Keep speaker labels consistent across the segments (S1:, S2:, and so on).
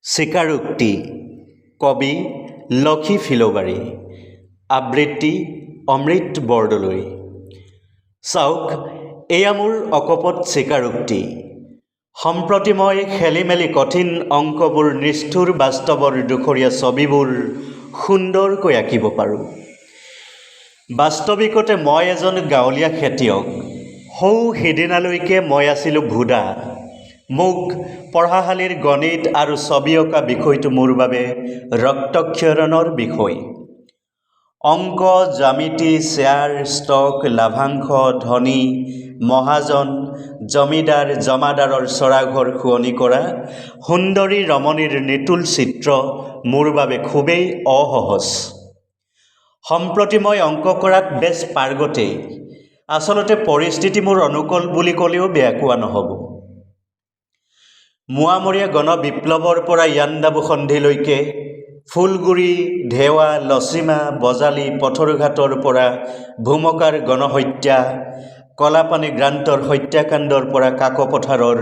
S1: স্বীকাৰোক্তি। কবি লক্ষী ফিল'বাৰী। আবৃত্তি অমৃত বৰদলৈ। চাওক, এয়া মোৰ অকপট স্বীকাৰোক্তি। সম্প্ৰতি মই খেলি মেলি কঠিন অংকবোৰ, নিষ্ঠুৰ বাস্তৱৰ ডুখৰীয়া ছবিবোৰ সুন্দৰকৈ আঁকিব পাৰোঁ। বাস্তৱিকতে মই এজন গাঁৱলীয়া খেতিয়ক। সৌ সিদিনালৈকে মই আছিলোঁ ভোদা। মোক পঢ়াশালীৰ গণিত আৰু ছবি অঁকা বিষয়টো মোৰ বাবে ৰক্তক্ষৰণৰ বিষয়। অংক, জ্যামিতি, শ্বেয়াৰ, ষ্টক, লাভাংশ, ধনী, মহাজন, জমিদাৰ, জমাদাৰৰ চ'ৰাঘৰ শুৱনি কৰা সুন্দৰী ৰমণীৰ নিটোল চিত্ৰ মোৰ বাবে খুবেই অসহজ। সম্প্ৰতি মই অংক কৰাত বেছ পাৰ্গতেই। আচলতে পৰিস্থিতি মোৰ অনুকূল বুলি ক'লেও বেয়া কোৱা নহ'ব। মোৱামৰীয়া গণ বিপ্লৱৰ পৰা ইয়াণ্ডাবু সন্ধিলৈকে, ফুলগুৰি, ধেৱা, লছিমা, বজালী, পথৰুঘাটৰ পৰা ভোমকাৰ গণহত্যা, কলাপানী গ্ৰাণ্টৰ হত্যাকাণ্ডৰ পৰা কাকপথাৰৰ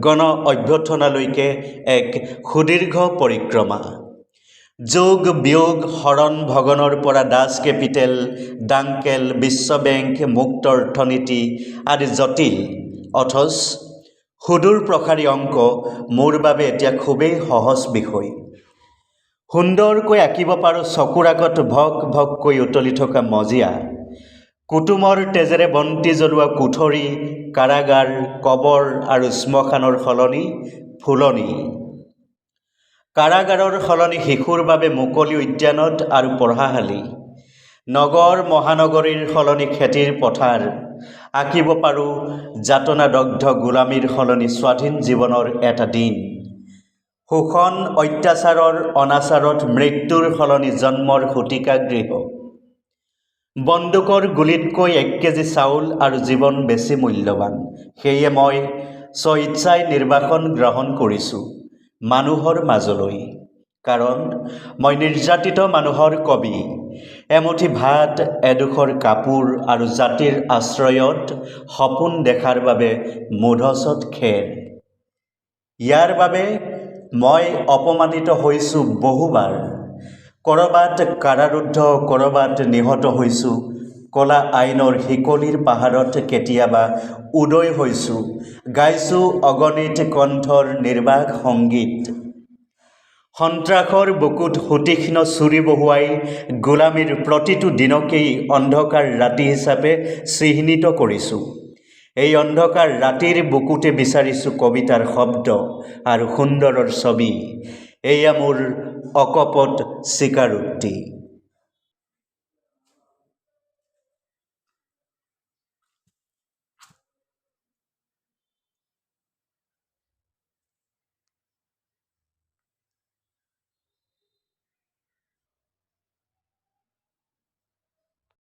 S1: গণ অভ্যৰ্থনালৈকে এক সুদীৰ্ঘ পৰিক্ৰমা। যোগ বিয়োগ, হৰণ ভগনৰ পৰা does capital, Dunkel, Biswa bank, মুক্ত অৰ্থনীতি আদি জটিল অথচ সুদূৰ প্ৰসাৰী অংক মোৰ বাবে এতিয়া খুবেই সহজ বিষয়। সুন্দৰকৈ আঁকিব পাৰোঁ চকুৰ আগত ভক ভককৈ উতলি থকা মজিয়া, কুটুমৰ তেজেৰে বন্তি জ্বলোৱা কুঠৰী, কাৰাগাৰ, কবৰ আৰু শ্মশানৰ সলনি ফুলনি, কাৰাগাৰৰ সলনি শিশুৰ বাবে মুকলি উদ্যানত আৰু পঢ়াশালি, নগৰ মহানগৰীৰ সলনি খেতিৰ পথাৰ। আঁকিব পাৰোঁ যাতনাদগ্ধ গোলামীৰ সলনি স্বাধীন জীৱনৰ এটা দিন, শোষণ অত্যাচাৰৰ অনাচাৰত মৃত্যুৰ সলনি জন্মৰ সূতিকাগৃহ। বন্দুকৰ গুলীতকৈ 1 কেজি চাউল আৰু জীৱন বেছি মূল্যৱান। সেয়ে মই স্বইচ্ছাই নিৰ্বাসন গ্ৰহণ কৰিছোঁ মানুহৰ মাজলৈ, কাৰণ মই নিৰ্যাতিত মানুহৰ কবি। এমুঠি ভাত, এডোখৰ কাপোৰ আৰু জাতিৰ আশ্ৰয়ত সপোন দেখাৰ বাবে মূধচত খেৰ। ইয়াৰ বাবে মই অপমানিত হৈছোঁ বহুবাৰ। ক'ৰবাত কাৰাৰুদ্ধ, ক'ৰবাত নিহত হৈছোঁ। ক'লা আইনৰ শিকলিৰ পাহাৰত কেতিয়াবা উদয় হৈছোঁ, গাইছোঁ অগণিত কণ্ঠৰ নিৰ্বাক সংগীত। সন্ত্ৰাসৰ বুকুত সুতীক্ষ্ণ ছুৰী বহুৱাই গোলামীৰ প্ৰতিটো দিনকেই অন্ধকাৰ ৰাতি হিচাপে চিহ্নিত কৰিছোঁ। এই অন্ধকাৰ ৰাতিৰ বুকুতে বিচাৰিছোঁ কবিতাৰ শব্দ আৰু সুন্দৰৰ ছবি। এয়া মোৰ অকপট স্বীকাৰোক্তি।